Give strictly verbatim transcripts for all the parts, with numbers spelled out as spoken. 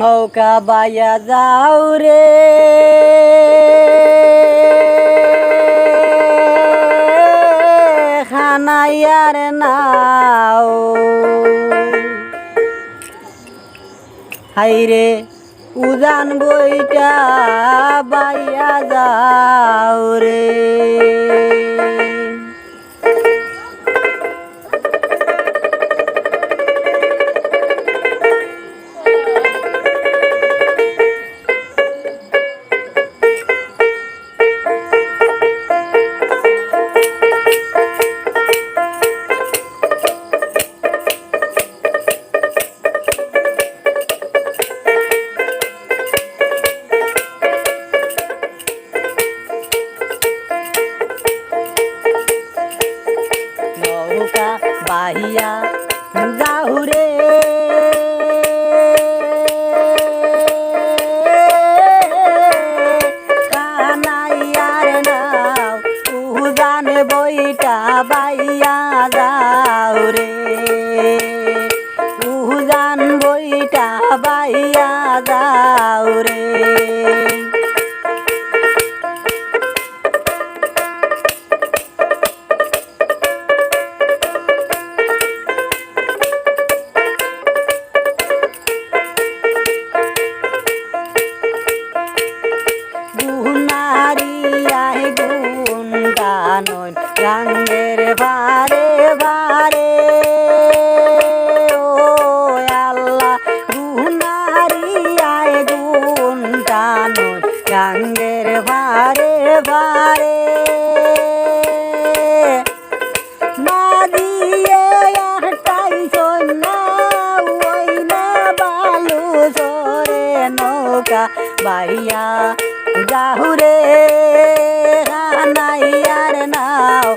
নৌকা বাইয়া যাও রে, কানাইয়ার নাও। হায়রে, উজান বইটা বাইয়া যাও রে। নৌকা বাইয়া যাও রে, কানাইয়ার নাও, উজান বইটা বাইয়া যাও রে, উজান বইটা বাইয়া যাও রে। গুনারিয়ায় গুন টানইন গাঙ্গের বারে বারে। ও আল্লাহ, গুনারিয়ায় গুন টানইন গাঙ্গের বারে বারে। মাঝিয়ে একটাই সৈন্য, ওই না বালু সরে নৌকা বাইয়া যাও রে, কানাইয়ার নাও,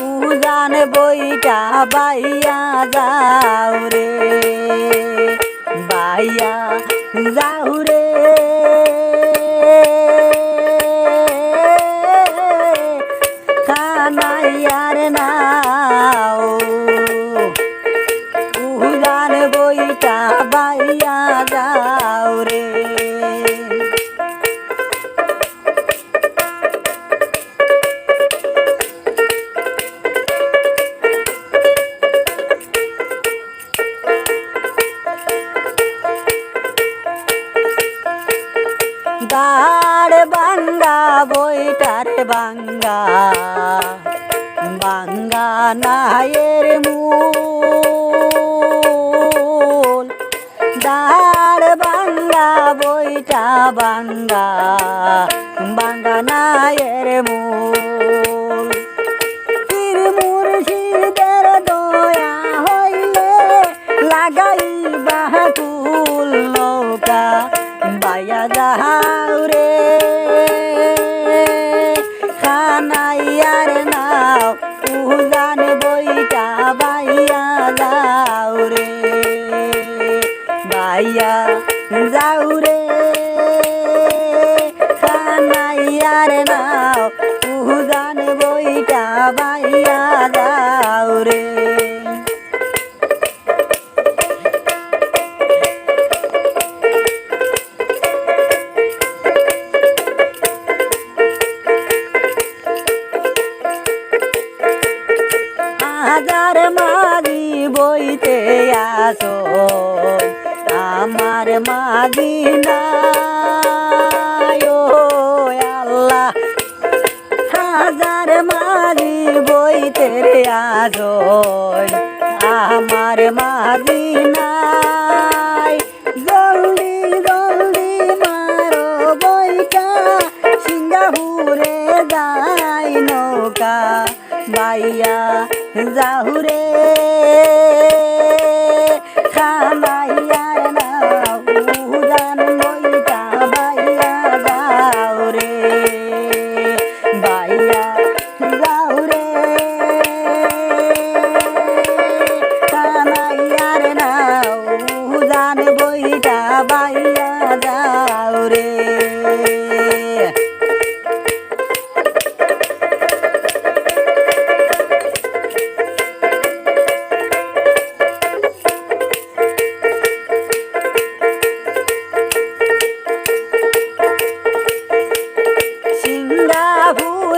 উজান বইটা বাইয়া যাও রে, বাইয়া যাও রে। কানাইয়ার নাও, উজান বইটা বাইয়া যাও রে। দাঁড় ভাঙ্গা বইটার ভাঙ্গা, ভাঙ্গা নায়ের মূল। দাঁড় ভাঙ্গা বইটা ভাঙ্গা, ভাঙ্গা নায়ের মূল। পীর মুর্শিদের দয়া হইলে লাগাইবা কুল, নৌকা বাইয়া যাও রে, কানাইয়ার নাও, উজান বইটা বাইয়া যাও রে, বাইয়া যাও রে, কানাইয়ার নাও, উজান বইটা বাইয়া যাও রে। হাজার মাঝি বইতে আসো, আমার মাঝি নাই, ও আল্লাহ। হাজার মাঝি বইতে আসো, আমার মাঝি নাই। জলদি জলদি মারো বইটা, সিঙ্গাপুরে যাই নৌকা বাইয়া যাও রে, কানাইয়ার নাও, উজান বইটা বাইয়া যাও রে, বাইয়া যাও রে, কানাইয়ার নাও, উজান বইটা বাইয়া যাও রে।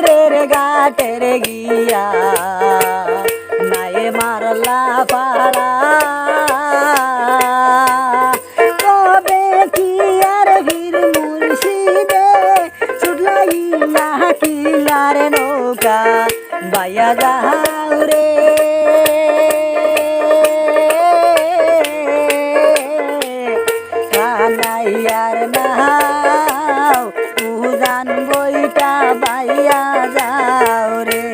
তেরে গাটের গিয়া নাই মারলা পারা। তবে কি আর বীর মুর্শিদে ছুটলা ইয়া কিলার নৌকা বাইয়া যাও রে। কানাইয়ার নাও উজান বইটা বাইয়া যাও রে,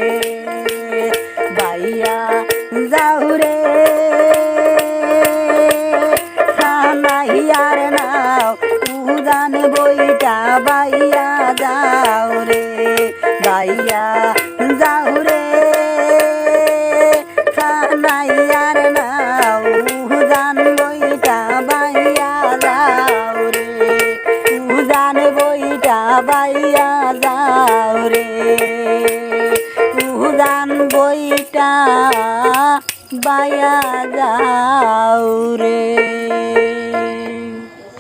বাইয়া যাও রে। কানাইয়ার নাও উজান বইটা বাইয়া যাও রে, বাইয়া যাও রে। কানাইয়ার নাও উজান বইটা বাইয়া যাও রে, উজান বইটা বাইয়া যাও রে, উজান বইটা বাইয়া যাও রে।